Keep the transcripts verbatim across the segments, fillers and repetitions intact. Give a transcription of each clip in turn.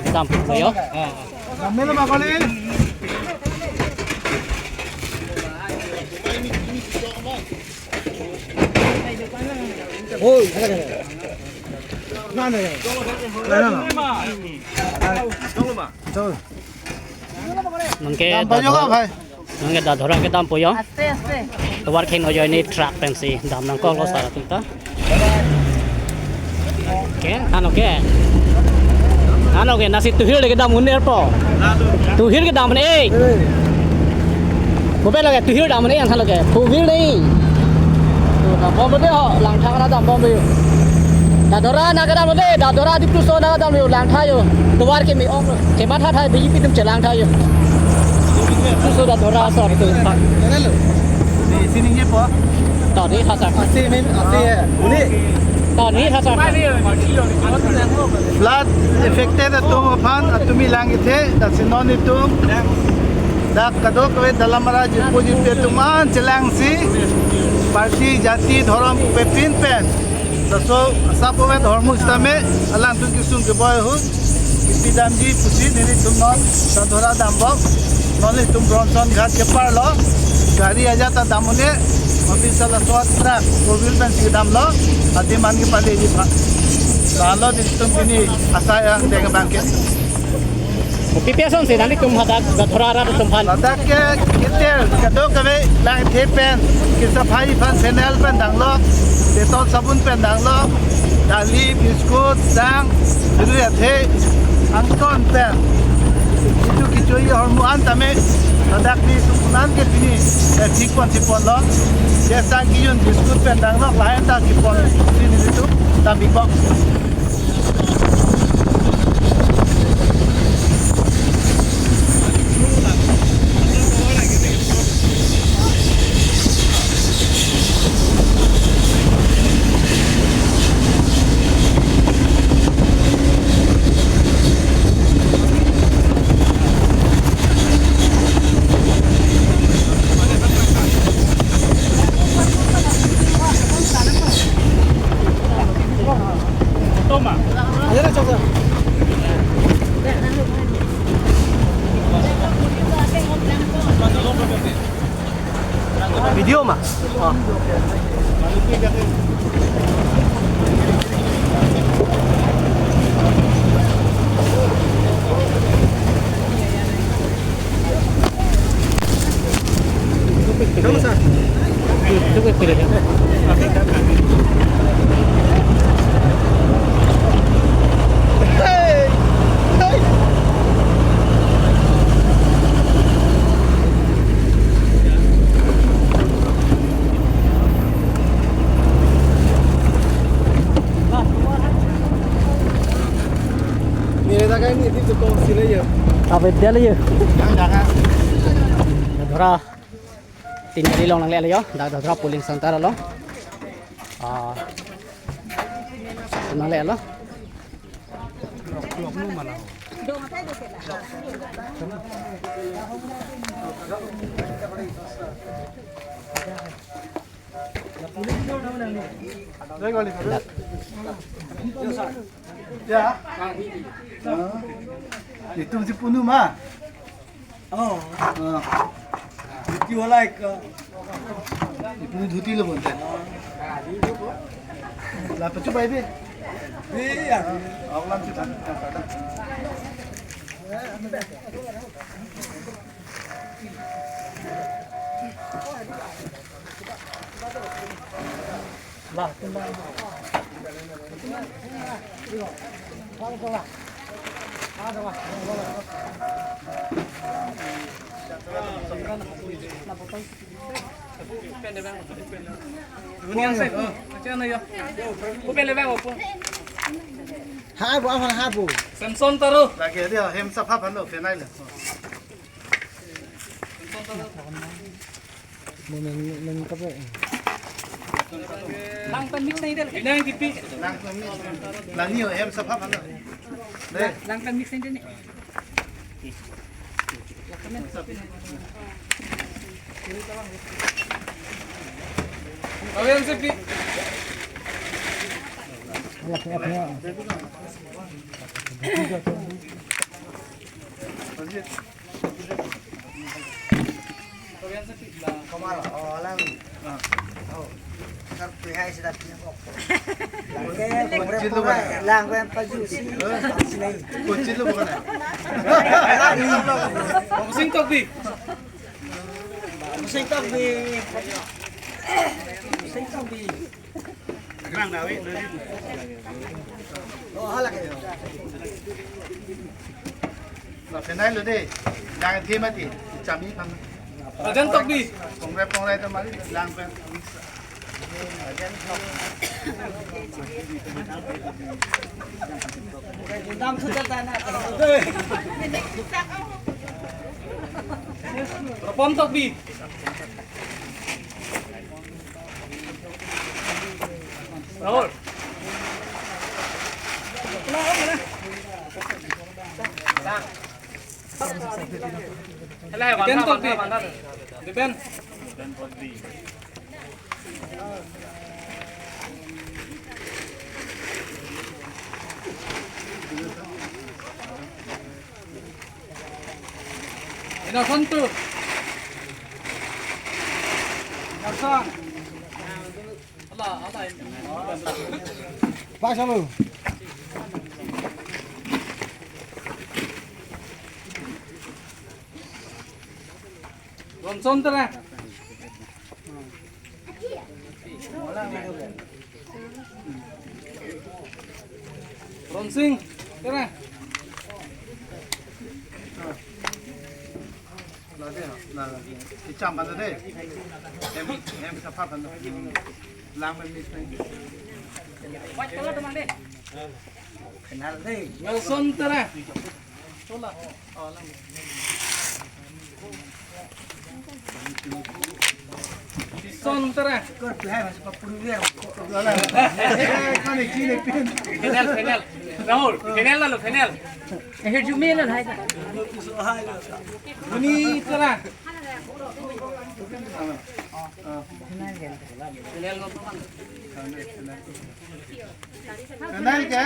Kedam po yo. Oi, ada, ada. Mana ya? Mana? Mana? Mana? Nonke dam pajok, da dhora, bhai. Nonke da dhora kedam po yo. Aste, aste. Tovar khen ajoine truck pensi dam nangkoklo sar atum ta. Ke, ano ke? Ano ke, nasi tuhir le kedam un-e po. Tuhir kedam un-e. Kopi lake tuhir dam un-e, ano ke? Tuhir le. Dambom de ho, Langtha ra dambom yo. Da dhora nangkedam un-e, da dhora di puso nangkedam yo, Langtha yo. Tovar keme-ong, kematha tha, B J P atum chelang tha yo. Puso da dhora asor atum. Ini sini ye po. Toni tha sar. Asi min, asi ye. Ini. Toni tha sar. Flood affected atum aphan, atumi lang ithe, lasi non itum dak kadokave Dalamara jirpo jirpi atum an chelangsi, party, jati, dhorom, pepin pen. Laso asap ove dhormo sitame, alangtum kesung keboi ahut kipidamji pusi nelitum non da dhora dambom. Non ilitum Bronson Ghat kepar lo, gari ajat ta dam un-e, office laso truck, four wheel pensi kedam lo, adim an kepaleji aphan. Lalo nelitum pini asai angdeng abang ke. Kopi pi asonsi nanglitum hadak da dhora arat atum aphan? Ladak ke keter, kadokave lang ithe pen, kesafai aphan Phenyl pen danglo, Dettol sabun pen danglo, dali, biscuit, dang, biru athe, angton pen. Itum kecho-i ahormu an tame, ladak nelitum an ke pini, eh, thik ponsi ponlo. Jesa kejun biscuit pen danglo, lahen ta kepon, pini nelitum, dam-ikbom. Video ma? Oh. Kamu sa? Avedya le ye. Dhora tin gari along nangle lo yo. Dak Dhora polling center lo. Ah. Nangle lo. Ya. Ah. Itum si punu ma. Oh. Ah. Dhoti wala ek. Ipunu dhoti lo bonta. La pachu pai be. Iya. Alam si tan. Hai bo, aphan hai bo. Samson Taro. Lake dia hem sapha phan lo, phenai le. Mo men, men kape. Lang pen mix nai dei. Binang kipi. Lang pen mix. Lani ho hem sapha phan lo. Dei. Lang pen mix nai dei. Kawin sepi. Kawin sepi. Komar, oh, lang. Oh. Sar pihai sida pinya kok. Lang ke, Kuchit lo pura, bukan? Lang ke paju si. Hah? Sini. Kuchit lo bukan? Boxing Tokbi. Boxing Tokbi. Boxing Tokbi. Kerang Dawi. Oh, halak ya. La phenai lo dei. Lang the mati. Chami phan. Rajan Tokbi. Pongrai pongrai ta mari lang pen. Ropon Tokbi. Rahul. Dipen Tokbi. Dipen. Innocent tu. Innocent. Ala, ala. Pas lalu. Ronson Tera. Ronsing Tera. Lade, lade. Icham phan dei. Hem, hem sapha phan. Lang pen mix nai. Kenal dei. Nelson Tera. Chola. Oh, lang. Son Tera. Kor tu hai mas papun dia. Final, final. Rahul, final lalu, final. Eh, Jumi lo hai ta. Jumi Tera. Final lo. Final ke?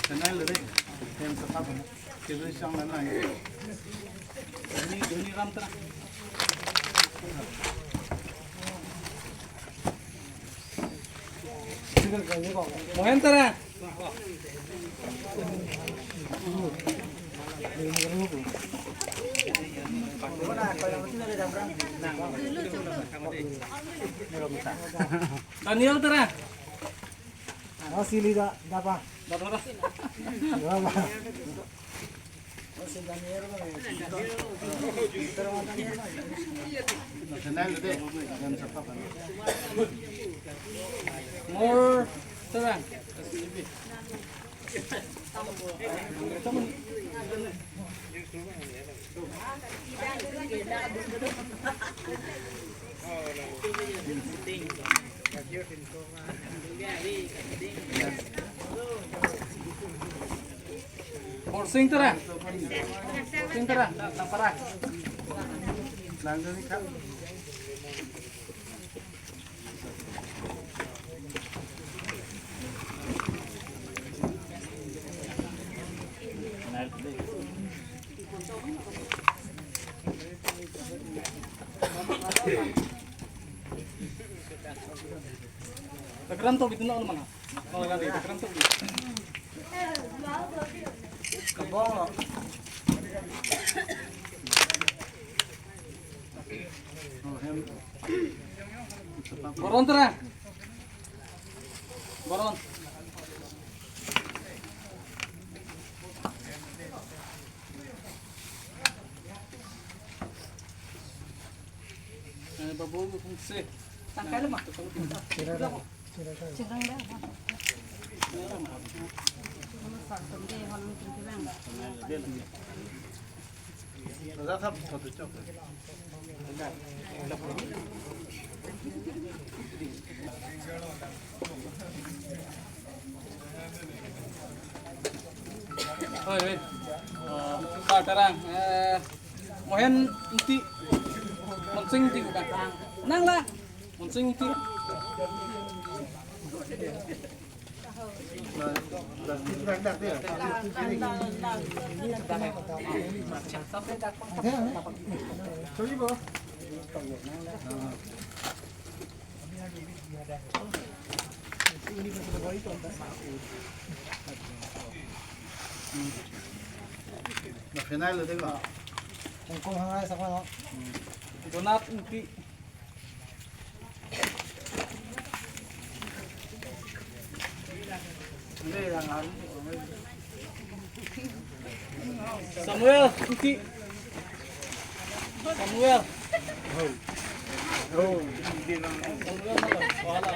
Final lo dei. Hem sapha phan. Kebe sang mana. Dhoni, Dhoni Ram Tera. Mohen Tera. Daniel Tera. Oh, sili da, da pa. Da, da, da. Da pa. More Tera. Borsing Tera. Borsing Tera, Nangpara. Takram to bitin na mana? Oh, lagi takram to. Kabong. Boron Tera. Boron. Eh, Babu, kung se. Tangkai lemah. Oi, oi. Oh, Sar Terang, eh, Mohen Ingti, Monsing Ingti bukan? Nang la. Monsing Ingti. Final lo, tengok. Hong Kong hangai sakma lo. Donat Ingti. Samuel Ingti. Samuel. Samuel, wala.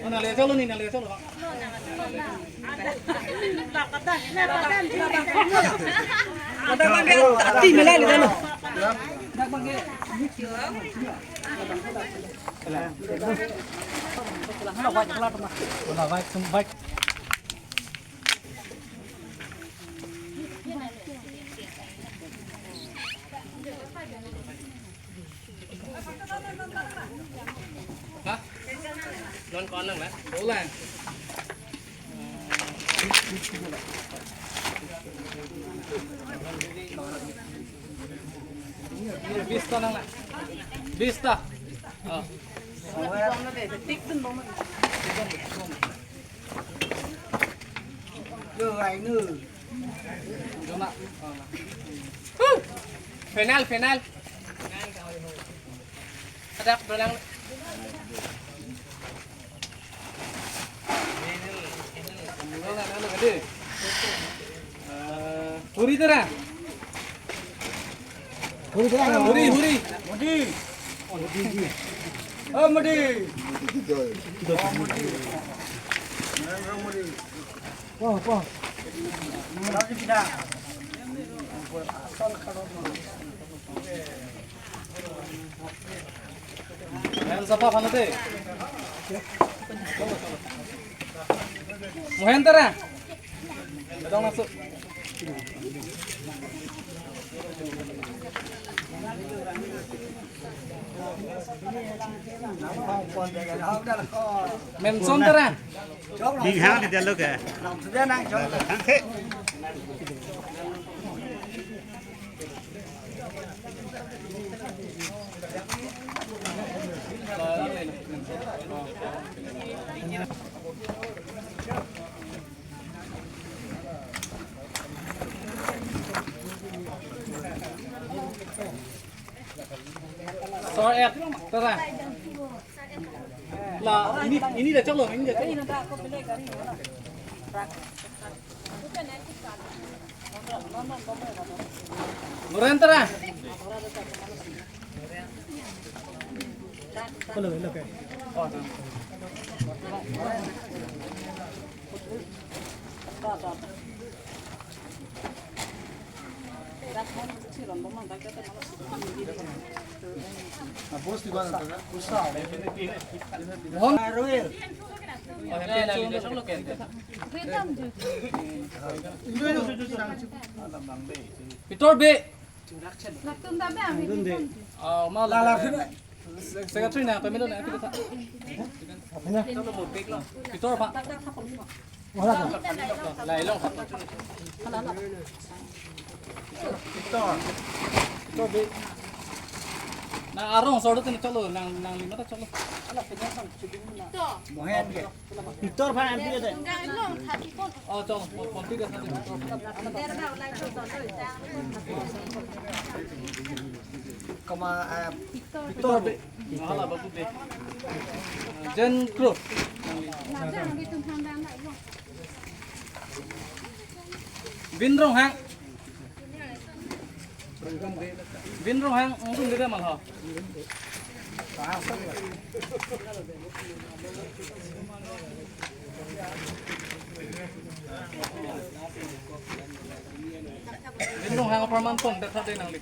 Oh, nang le chalo ni, nang le chalo. Ha? Non ko anang na? Bolang. Bista nang na? Bista. Oh. Yo, ai nu. Jona. Final, final. Adak dolang. Eh, Huri Terang. Huri Terang. Huri, Huri. Modi. Oh, Modi. Oh, Modi. Narendra Modi. Wah, wah. Yang siapa, Phanate? Mohen Terang. Datang masuk. Menson Terang. Ding hang di dialog ya. Hang ke. Sar et Terang. La, ini, ini dah chalo, ini dah chalo. Noren Terang. Mohen. Pitor Bey. Oh, ma la. Secretary na, pamilo na, kita sa. Pitor pa. Lai long. Pitor. Pitor Bey. Nang arong sor tin chalo, nang, nang lima ta chalo. Mohen ke. Pitor phan anti ke. Oh, chalo, pon pi ke. Koma, eh, Pitor Bey. Hala, bagus deh. Jen Kro. Bin Ronghang. Bin Ronghang, ungkung dede mal ho. Ini dong hang aparman pon, dak sate nangli.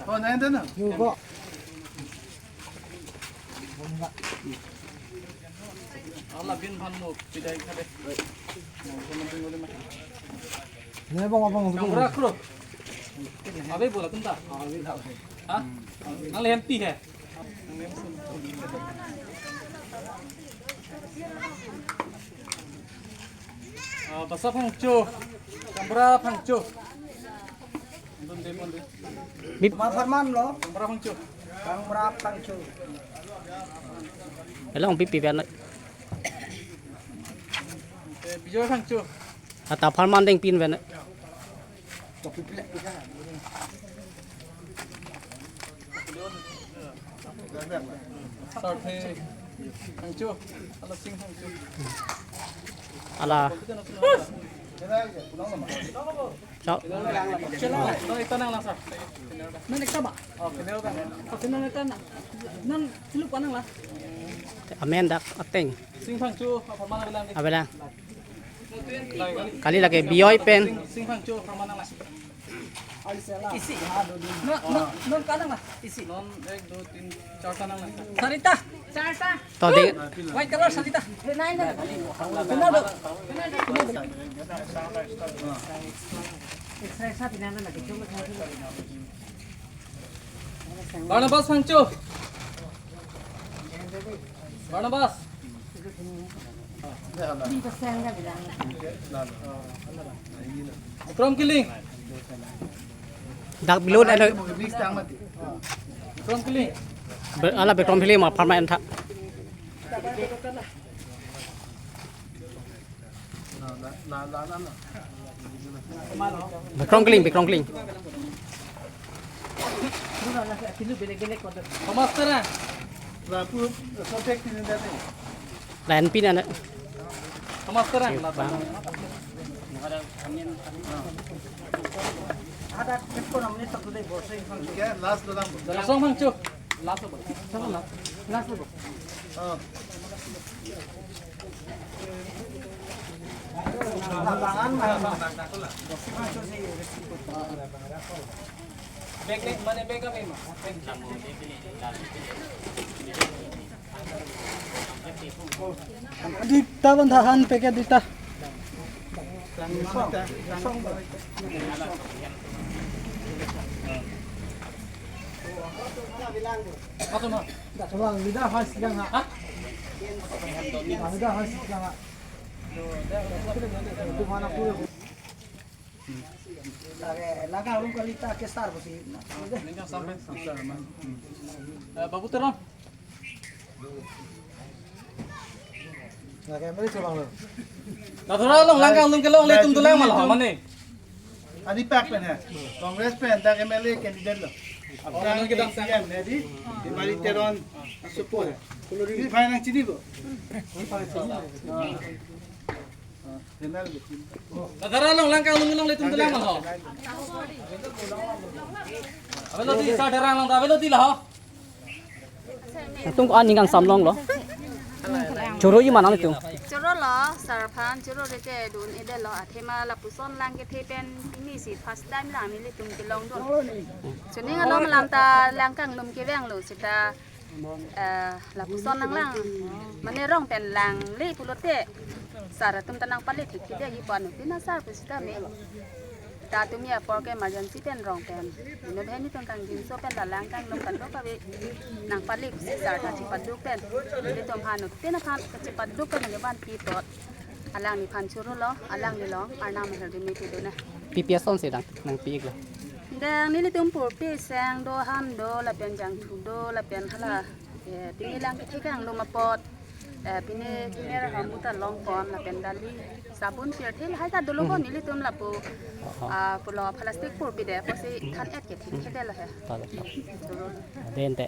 Oh, nai, nai, nai. Ala bin phan mo pidai khade. Ne bong abong. Kampura kro. Abe bola tumta. Ha? Nangli M P hai. Ah, Basa Phangcho. Kampura Phangcho. Bip. Ma aparman lo. Kampura Phangcho. Kampura Phangcho. Hello, P P ben. Eh, Bijoy Phangcho. Ata aparman deng pin ben. Sarthe Phangcho. Ala Sing Phangcho. Ala. Chao. Nang ita nang lang, sir. Nang ita ba? Oh, kenal kan? Oh, kenal kan? Nang silup anang la? Amen dak ateng. Sing Phangcho, aparman avelang. Avelang. Kali lake Bijoy pen. Sing, Sing Phangcho, aparman avelang. Isi. Non, non, non kanang la? Isi. Non ek, do, tin, char ta nang la. Sarita. Char ta. To dei. White color sarita. Nai, nai. Benar, do. Benar, do. Extra, extra, benar, benar. Barnabas Phangcho. Barnabas. Bikram Killing. Dak below dak. Bikram Killing. Be-, ala Bikram Killing ma aparman tha. Bikram Killing, Bikram Killing. Thomas Terang. La pu, contact ni dati. Lain pin ana. Thomas Terang. Ada telepon namanya satu deh, bos. Last lo lang. Langsung Phangcho. Last lo. Last lo. Oh. Lapangan mana? Bek ni, mana bek kami, ma? Dita ban thahan packet dita. Masuk, ma. Dah, coba, lidah khas yang, ha? Ha? Lidah khas yang, ha? Itu mana pun. Lake, lake room kali ta ke star bosi. Ini kan sampai, sampai, ma. Eh, Babu Teron. Lake, mari coba lo. Nathura along langkang along kelong le tum tulang malah, mane? Adi pak pen hai. Congress pen dak M L A candidate lo. Aphrang ke dak M P hai di, di Mari Teron support hai. Di phai nangchini bo. Nathura along langkang along kelong le tum tulang malah. Avelo di, sa derang along ta avelo di la ho. Tung ko aning kangsamlong lo. Choro-i ma nangtum? Choro lo, sir aphan choro-re te dun-edetlo, athema lapuson lang kethe pen pini si first time lang nelitum kelongdun. Chuning along alam ta langkang along kevanglo seta, eh, lapuson nanglang. Mane rong pen langle pulote sir atum ta nangpale thekthedetji pu anuttin asar pusitame. Ta tumi apor ke emergency pen rong pen. Ino bheni tong kangdinso pen ta langkang along kadokave nangpale pusi sir ta chepaduk pen. Nelitum aphan anuttin aphan kachepaduk pen nangkevanpi apot alangliphan choro lo, alangli along arnam aher dun-e pidun-e. P P ason si dang nangpi-iklo? Dang nelitum purpi seng do, han do, lapen jangthu do, lapen hala, eh, pini lang kethekang along apot. Eh, pini kiner hamu ta longpon lapen dali sabun pirthe lahai ta dolo ko nelitum lapu, ah, pulo plastic purpidet apotsi than-et kethekthedetlo he. Talo. Dente.